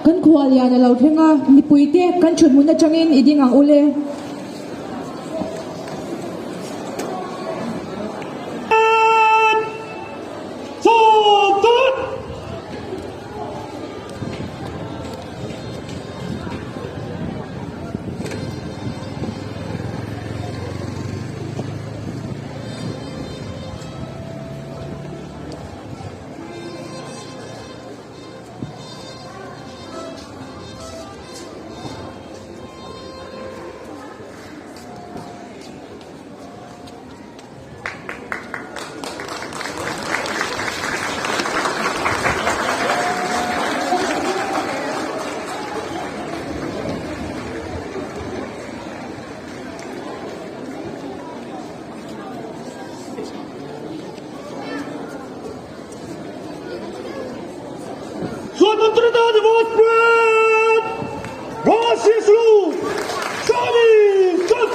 Kan khuallian a lo thleng a, mipuite kan thuthmun atangin i ding ang ule. Swatantrata Divas Parade! Rashtriya Salute! Sami Sat!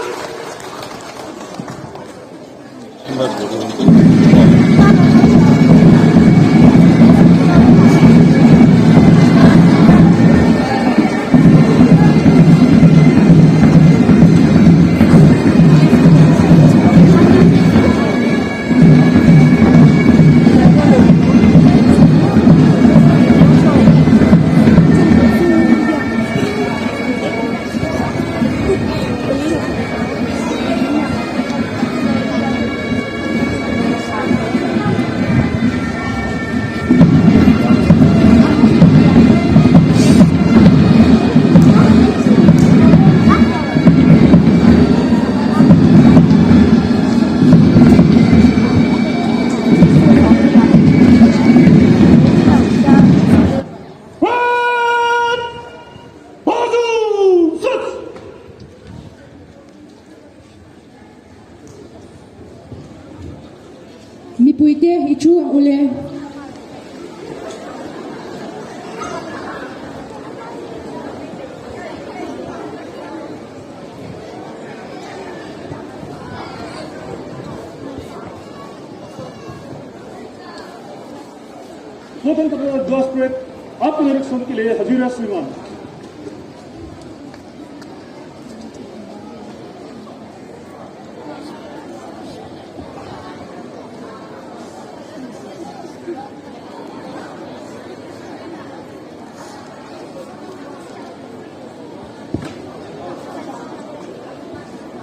Mipuite i thu ang ule. स्वतंत्रता दिवस parade आत्मनिरीक्षण के लिए हाजिर है श्रीमान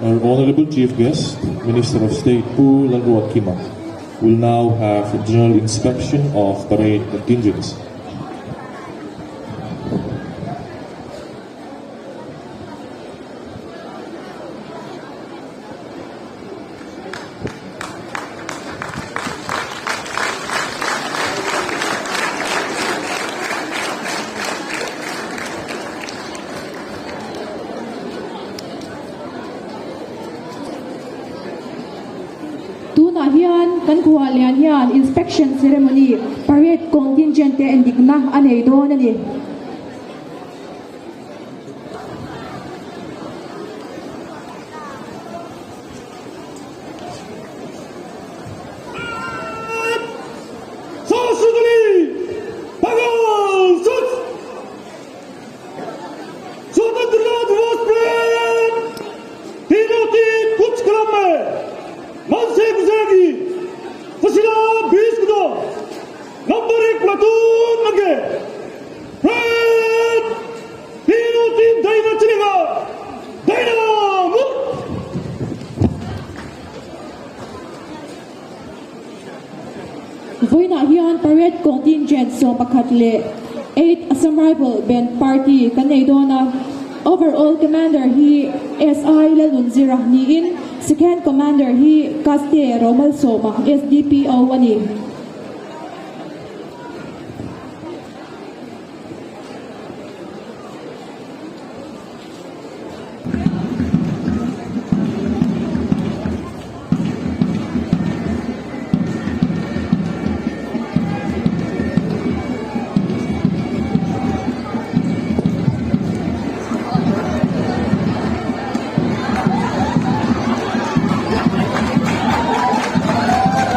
Our Honorable Chief Guest, Minister of State Pu Lalruatkima, will now have general inspection of parade contingents. Tunah hian kan khuallian hian inspection ceremony parade contingent te endikna a nei dawn a ni. Vawiinah hian parade contingent 11 leh 8 Assam Rifle Band Party kan nei dawn a. Overall Commander hi SI Lalnunzira niin Second Commander hi Kaste Romalsawma SDPO a ni.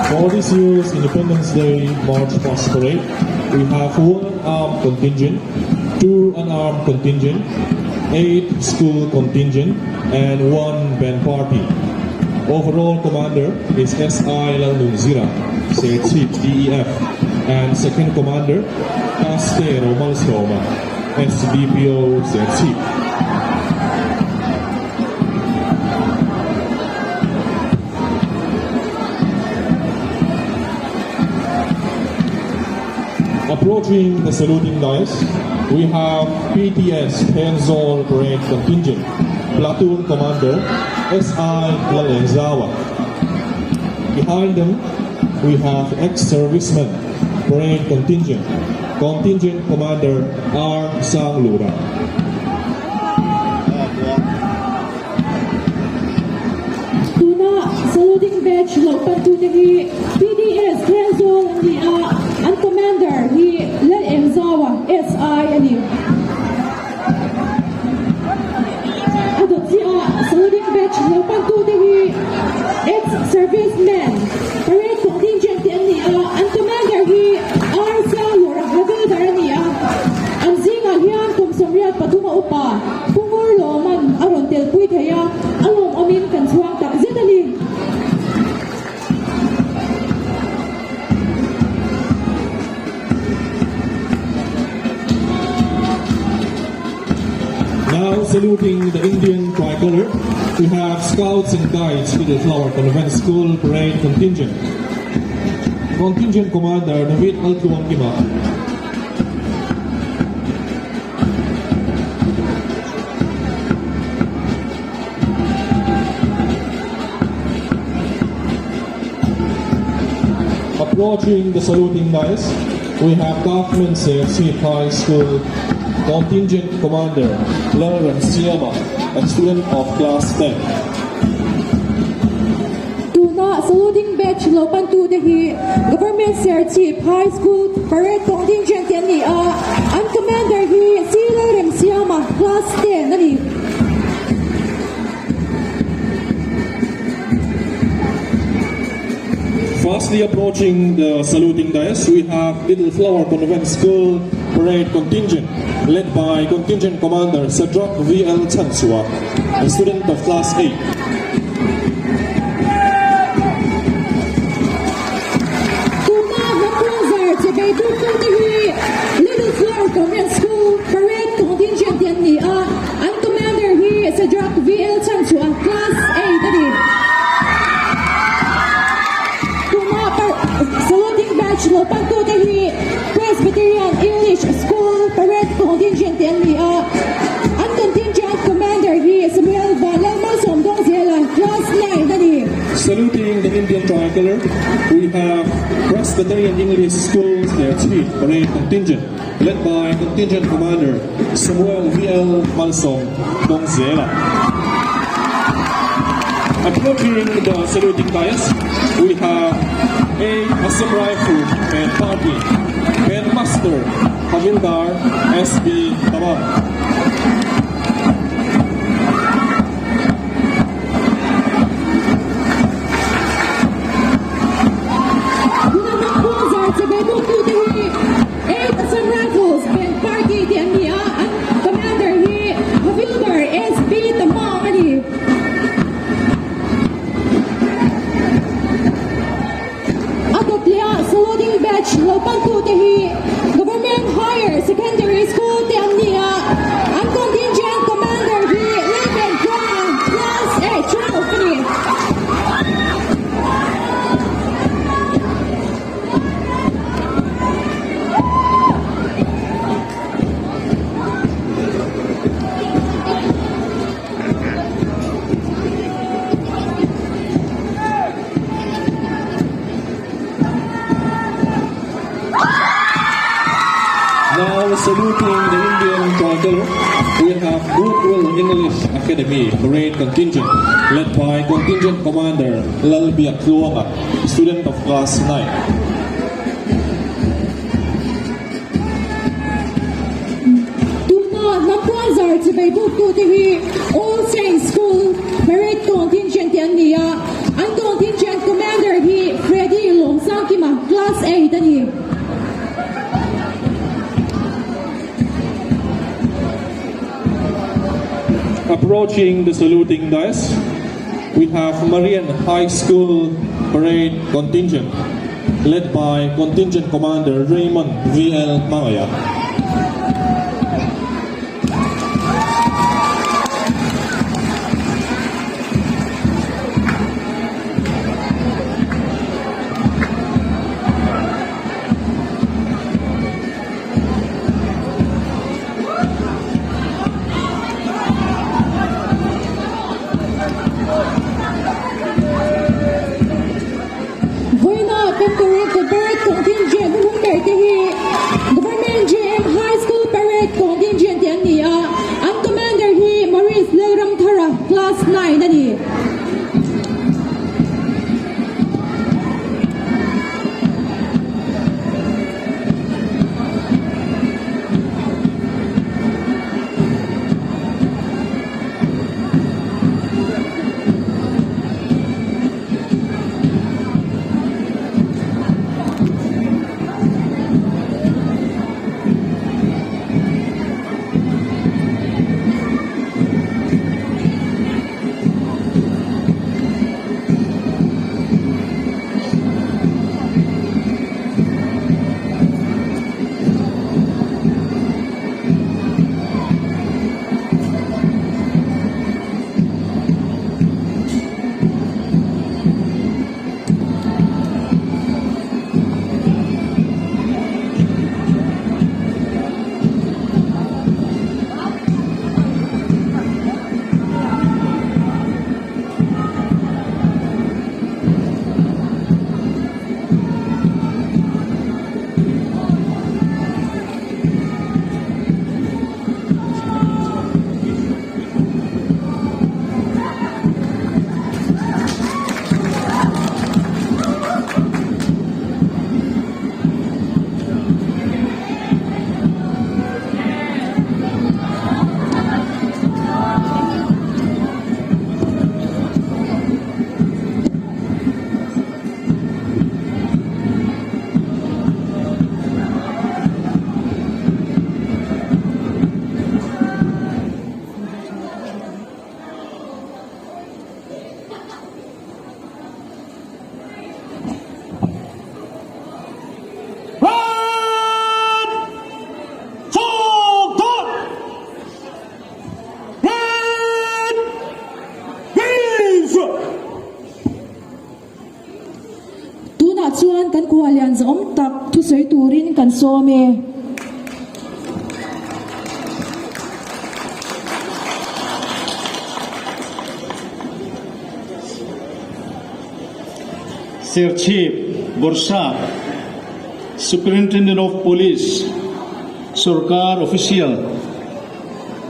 For this year's Independence Day March Past Parade, we have one armed contingent. 2 unarmed contingent, 8 school contingent, and 1 band party. Overall commander is S.I. Lalnunzira, Serchhip DEF, and second commander, Kaste Romalsoma, SDPO Serchhip. Approaching the saluting dais, we have PTS Thenzawl Parade Contingent, Platoon Commander S.I. Lalezawa. Behind them, we have ex-servicemen Parade Contingent, Contingent Commander R. Sanglura. Tuna saluting batch lo pantute hi PDS Thenzawl an ni a, an commander hi Lalengzawa SI a ni. A dawt chiah a saluting batch lo pantute hi ex-servicemen parade contingent te an ni a, an commander hi R. Sanglura Havildar a ni a. An zingah hian kum 83 a upa Pu Ngurlawman a rawn telpui thei a, a lawmawmin kan chhuang tak zet a ni. Now saluting the Indian tricolor, we have Scouts and Guides Little Flower Convent School Parade Contingent. Contingent Commander David Altuangkima. Approaching the saluting dais, we have Government Serchhip High School Contingent Commander Lawrence Siama, a student of Class 10. Tuna saluting batch lo pantute hi Government Serchhip High School Parade Contingent te an ni a, an commander hi C. Lalremsiama, Class 10 a ni. Fastly approaching the saluting dais, we have Little Flower Convent School Parade Contingent, led by Contingent Commander Sadrak V.L. Chansua, a student of Class 8. Tuna hnampuang zar che bei turtute hi Little Flower Convent School Parade Contingent te an ni a, an commander hi Sadrak V.L. Chansua, Class 8 a ni. Tuna saluting batch lo pantute hi Presbyterian English School Parade Contingent te an ni a, an contingent commander hi Samuel Van Lalmalsawmdawngzela, Class 9 a ni. Saluting the Indian tricolor, we have Presbyterian English School's Serchhip Parade Contingent, led by Contingent Commander Samuel V.L. Malsom Dongzela. Approaching the saluting dais, we have a Assam Rifle and Party, Band Master Havildar S.B. Tamang. Tuna hnampuang zar che bei bawktute hi 8 Assam Rifles Band Party te an ni a, an commander hi Havildar S.B. Tamang a ni. A dawt leh a saluting batch lo pantute hi Government Higher Secondary School te an ni a, an contingent commander hi Lalben Tluanga, Class 8 12 a ni. Now saluting the Indian tricolor, we have Goodwill English Academy Parade Contingent, led by Contingent Commander Lalbia Tluanga, student of Class 9. Tuna hnampuang zar chi bei bawktute hi All Saints School Parade Contingent te an ni a, an contingent commander hi Freddy Lawmsangkima, Class 8 a ni. Approaching the saluting dais, we have Marian High School Parade Contingent, led by Contingent Commander Raymond V.L. Mangaya. Vawiina kan Parade Parade Contingent hnuhnung ber te hi Government JM High School Parade Contingent te an ni a, an Commander hi Maurice Lalramthara, Class 9 a ni. Tunah chuan kan khua lian zawm tak thusawi turin kan sawm e. Serchhip, Bawrhsap, Superintendent of Police, Sorkar Official,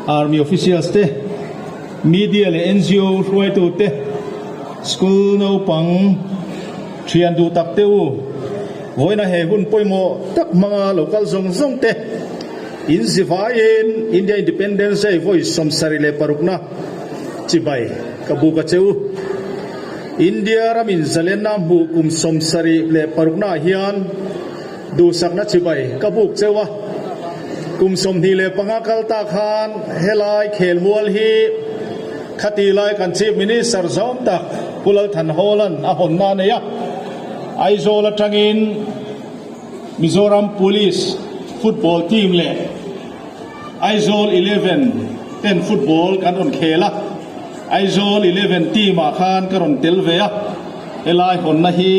Army Officials te, Media leh NGO hruaitute, School naupang thian duh tak te u, vawiina he hun pawimawh tak hmanga lo kal zawng zawng te, in zivaiin India Independence Day vawi 76na chibai ka buk a che u. India ramin zalenna hmuh kum 76na ah hian duhsakna chibai ka buk cheu a. Kum 25 kal ta khan helai khelmual hi khati lai kan Chief Minister zawm tak Pu Lalthan Hawla'n a hawnna a nei a. Aizawl atangin Mizoram Police Football Team leh Aizawl 11 ten football kan rawn khel a. Aizawl 11 team ah khan ka rawn tel ve a, helai hawnna hi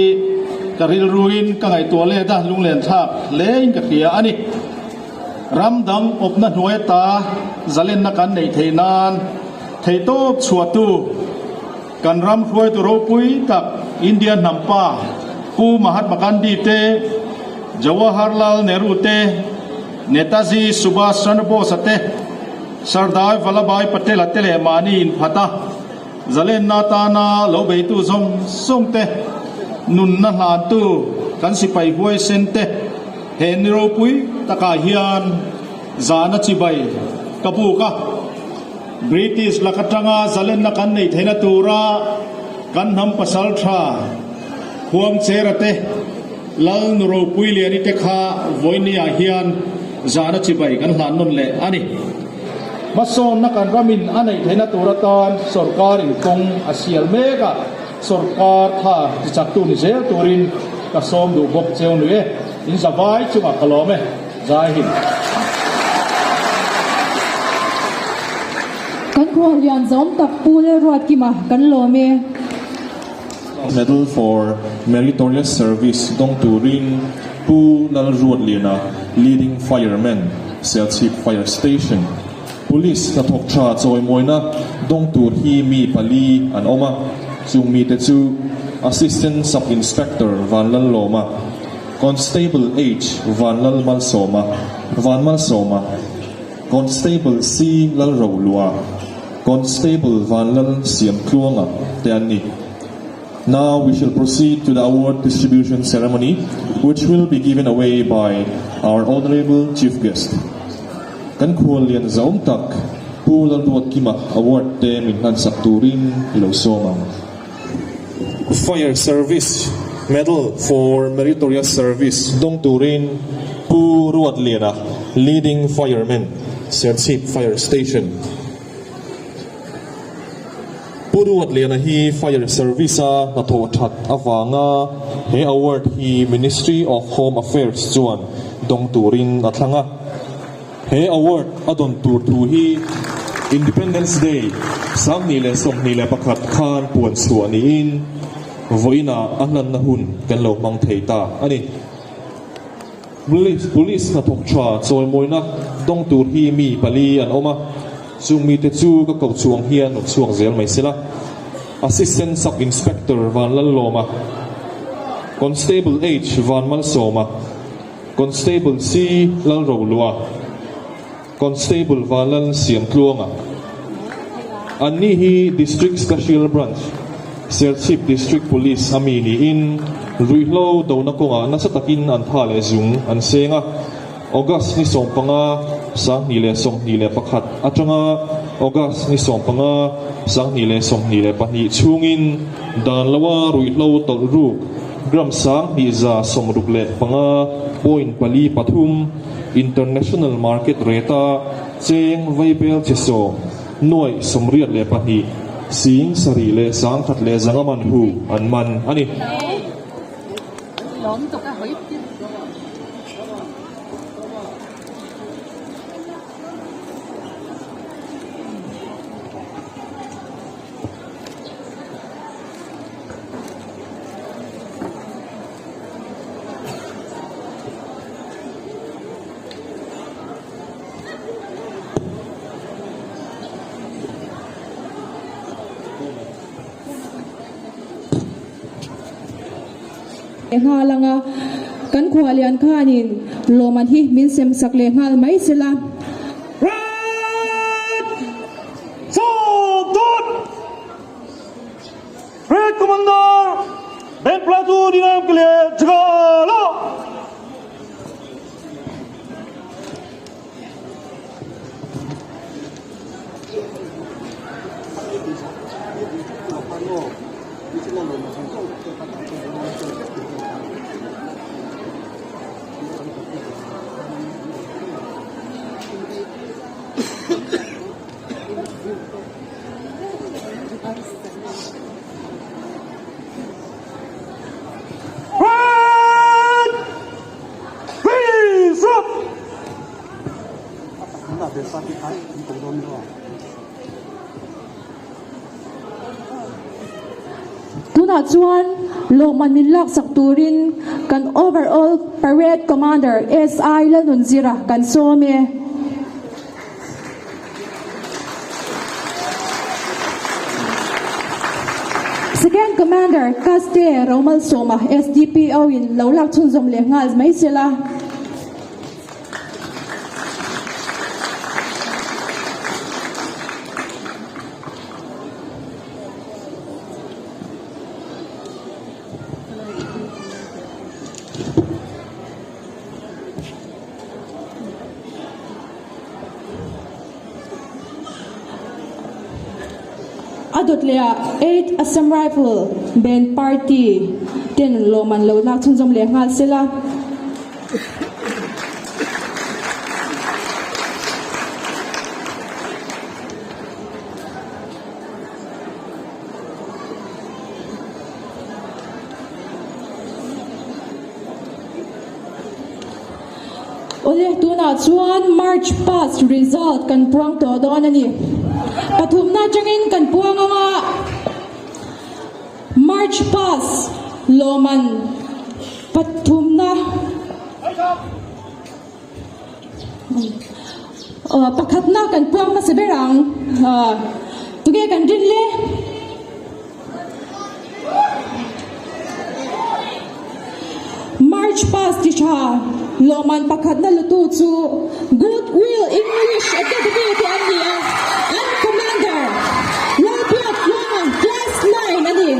ka rilruin ka ngaihtuah let a, lunglen thlak hlein ka hria a ni. Ram dang awpna hnuai ata zalenna kan neih theih nan theihtawp chhuahtu kan ram hruaitu ropui tak India hnampa Pu Mahatma Gandhi te, Jawaharlal Nehru te, Netaji Subhash Chandra Bose te, Sardar Vallabhbhai Patel a te leh mahni inphat a, zalenna atana lo beitu zawng zawng te, nunna hlantu kan sipai huaisen te he ni ropui takah hian zahna chibai ka buk a. British lak atanga zalenna kan neih theihna tura kan hnam pasal tha Khuangchera te, Lal nu ropui Liani te kha vawinia hian zahna chibai kan hlan nawn leh a ni. Hmasawnna kan ramin a neih theihna tur atan sawrkarin kawng a sial mek a, sawrkar tha tichaktu ni zel turin ka sawm duh bawk cheu nui e. In zavai chungah ka lawm e. Jai Hind. Kan khuallian zawm tak Pu Lalruatkima kan lawm e. Medal for Meritorious Service dawng turin Pu Lalruatliana, Leading Fireman, Serchhip Fire Station, Police hnathawk tha chawimawina dawng tur hi mi pali an awm a, chung mite chu Assistant Sub Inspector Vanlallawma, Constable H Vanlalmalsawma, Vanmalsawma, Constable C Lalrolua, Constable Vanlal Siamtluanga te an ni. Now we shall proceed to the award distribution ceremony which will be given away by our Honourable Chief Guest. Kan khuallian zaum tak Pu Lalruatkima award te min hlansak turin i lo sawm ang. Fire Service Medal for Meritorious Service dawng turin Pu Ruatliana, Leading Fireman, Serchhip Fire Station. Pu Ruatliana hi Fire Service-a hnathawh that avanga he award hi Ministry of Home Affairs chuan dawng turin a thlang a. He award a dawn tur thu hi Independence Day 2021 khan puan chhuah niin vawiinah a hlanna hun kan lo hmang thei ta a ni. Police hnathawk tha chawimawina dawng tur hi mi pali an awm a, chung mite chu ka ko chuang hian rawn chhuak zel mai sela. Assistant Sub Inspector Vanlallawma, Constable H Vanmalsawma, Constable C Lalrolua, Constable Vanlal Siamtluanga. Anni hi District Special Branch, Serchhip District Police a mi niin ruihhlo dona kawngah nasa takin an tha leh zung an seng a. August ni 15, 2021 atanga August ni 15, 2022 chhungin dan loa ruihhlo tawlh ruk Gram 2165 point 4 3 International Market rate-a cheng vaibel che sawm nuaih 82 sing sarih leh sangkhat leh zanga man hu an man a ni. Nghal anga kan khuahlian khanin lawmman hi min sem sak leh nghal mai sela. Red Commander Ben Platoon इनाम के लिए जगह लो Tunah chuan lawmman min laksak turin kan Overall Parade Commander SI Lalnunzira kan sawm e. Second Commander Kaste Romalsawma SDPO in lo lak chhunzawm leh nghal mai sela. A dawt leh ah Eight Assam Rifle Band Party ten lawm an lo lak chhunzawm leh nghal sela. Awle, tunah chuan March past result kan puang tawh dawn a ni. Pathumna atangin kan puang ang a, March past lawman pathumna pakhatna kan puang hmasa ber ang. Tunge kan rin le? March past ti tha lawmman pakhatna lutu chu Goodwill English Academy te an ni a, an Commander Lalbiak Tluanga Class 9 a ni.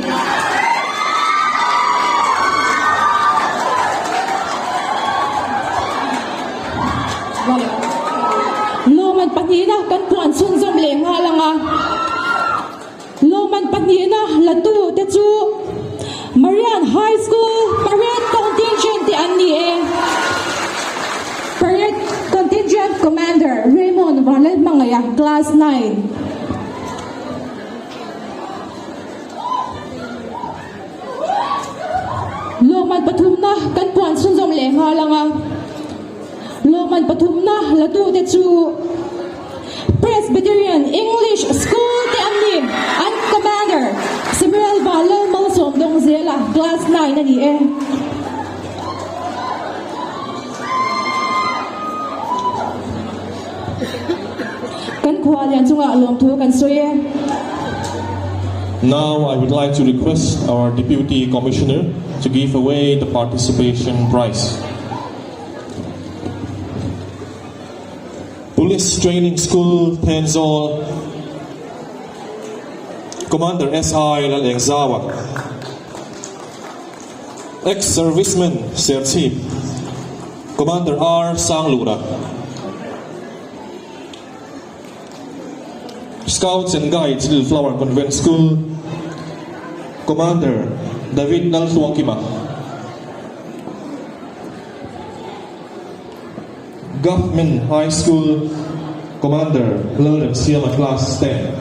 Lawmman pahnihna kan puan chhunzawm leh nghal ang a. Lawmman pahnihna latu te chu Marian High School Parade Contingent te an ni e. Parade Contingent Commander Raymond Vanlalhmangaia, Class 9. Lawmman pathumna kan puan chhunzawm leh nghal ang a. Lawmman pathumna latu te chu Presbyterian English School te an ni. An Commander Samuel Vanlal Malsawm Dawngzela, Class 9 a ni e. Kan khua lian chungah lawmthu kan sawi e. Now I would like to request our Deputy Commissioner to give away the participation prize. Police Training School, Thenzawl, Commander SI Lalengzawa, Ex-Serviceman Serchhip, Commander R Sanglura, Scouts and Guides Little Flower Convent School, Commander David Laltluangkima, Government High School, Commander Lalremsiama Class 10.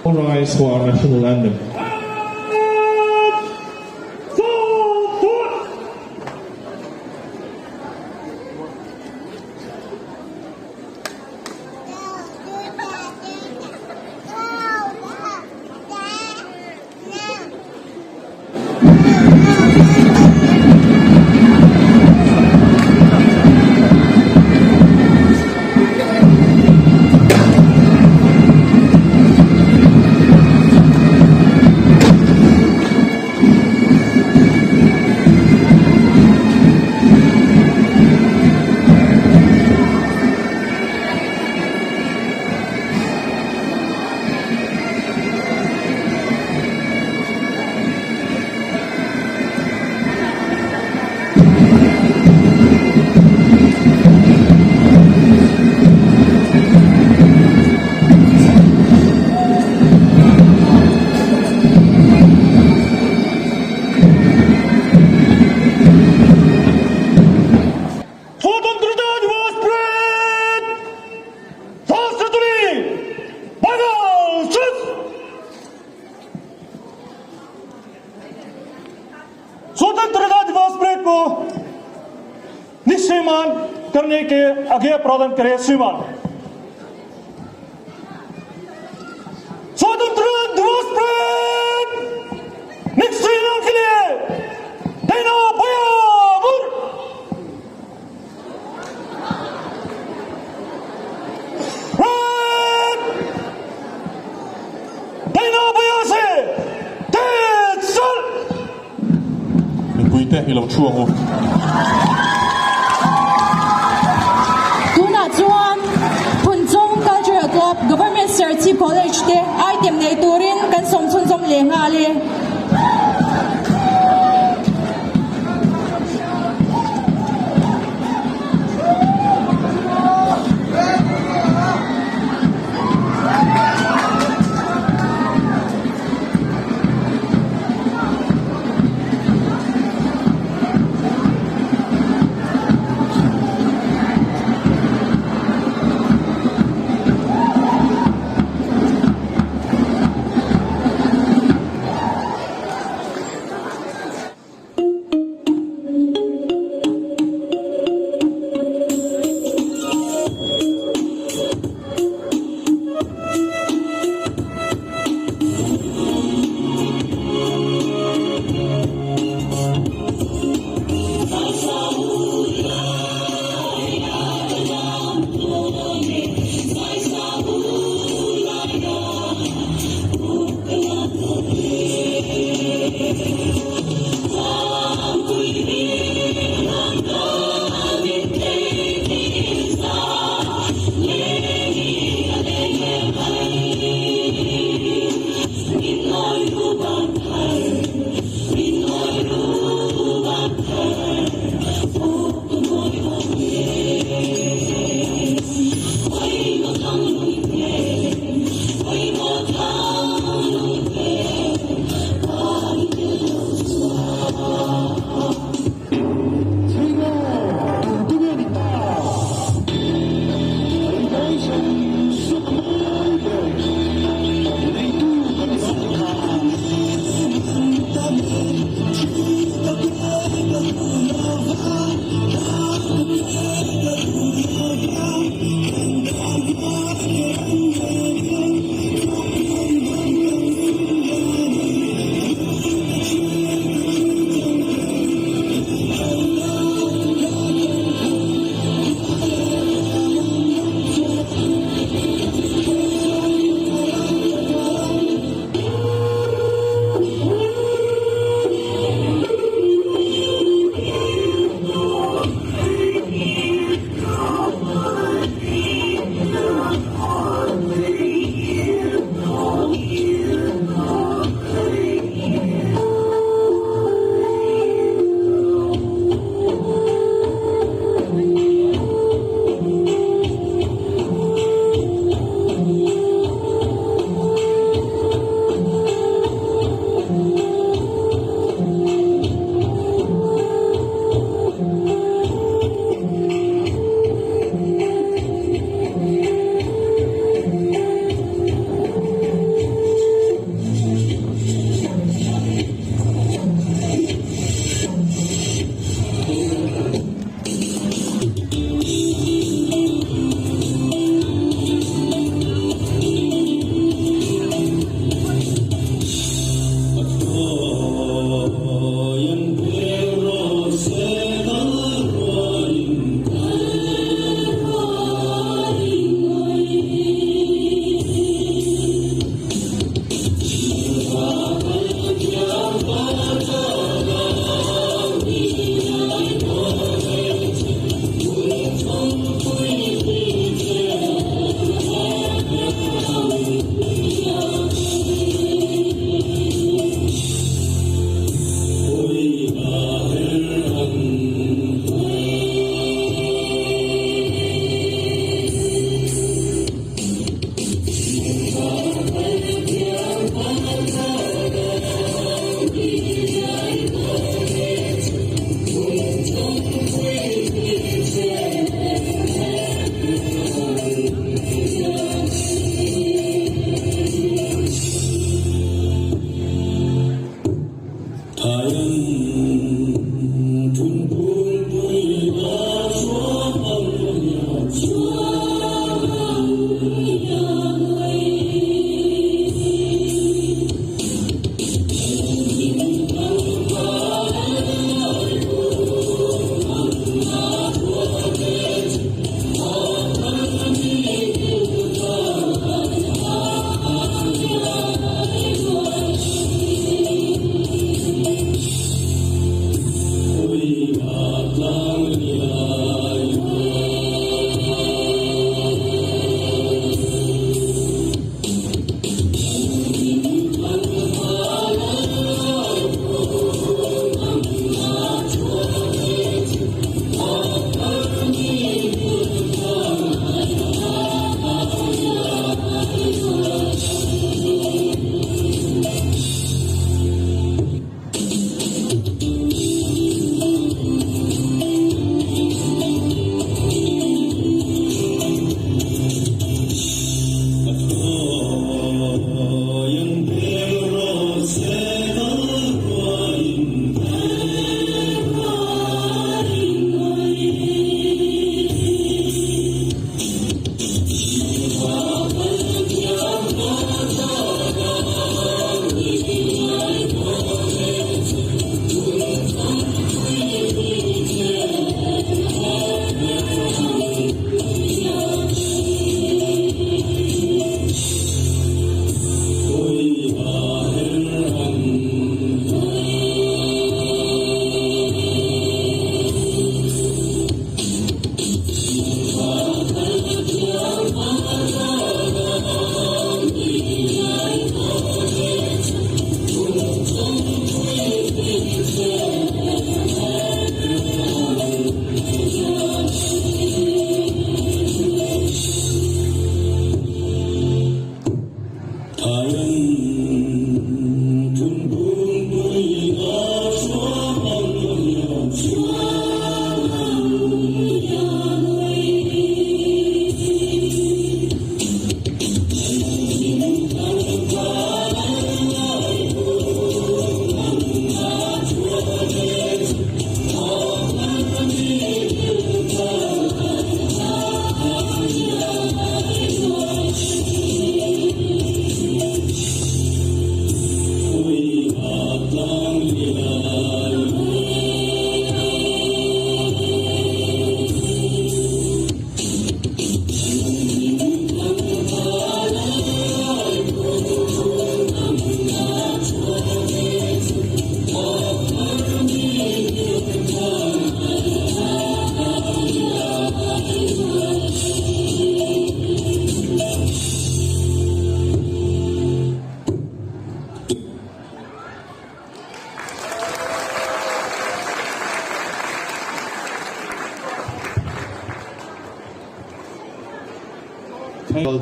All rise for our national anthem. Swatantrata Divas Parade! Sastraturi! Bagal Chut! स्वतंत्रता दिवस parade को निश्चयमान करने के आज्ञा प्रदान करें श्रीमान। स्वतंत्रता दिवस परेड निश्चयमान के लिए देना भयावुर। देना भया से तेज चल। Mipuite i lo thu ang u. Tunah chuan Phunchawng Cultural Club Government Serchhip College te item nei turin kan sawm chhunzawm leh nghal e.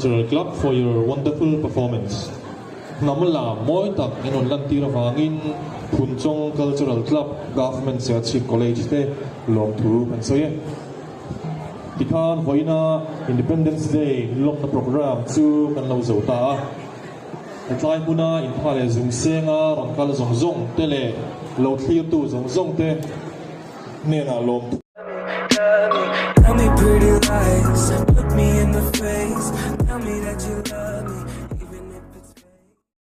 Cultural Club for your wonderful performance. Hnam lam mawi tak in rawn lantir avangin Phunchawng Cultural Club, Government Serchhip College te lawmthu kan sawi e. Tikhan vawiina Independence Day lawmna programme chu kan lo zo ta a. Hetlai hmuna inpha leh zung senga rawn kal zawng zawng te leh lo thlirtu zawng zawng te hnenah lawmthu Tell me pretty lies.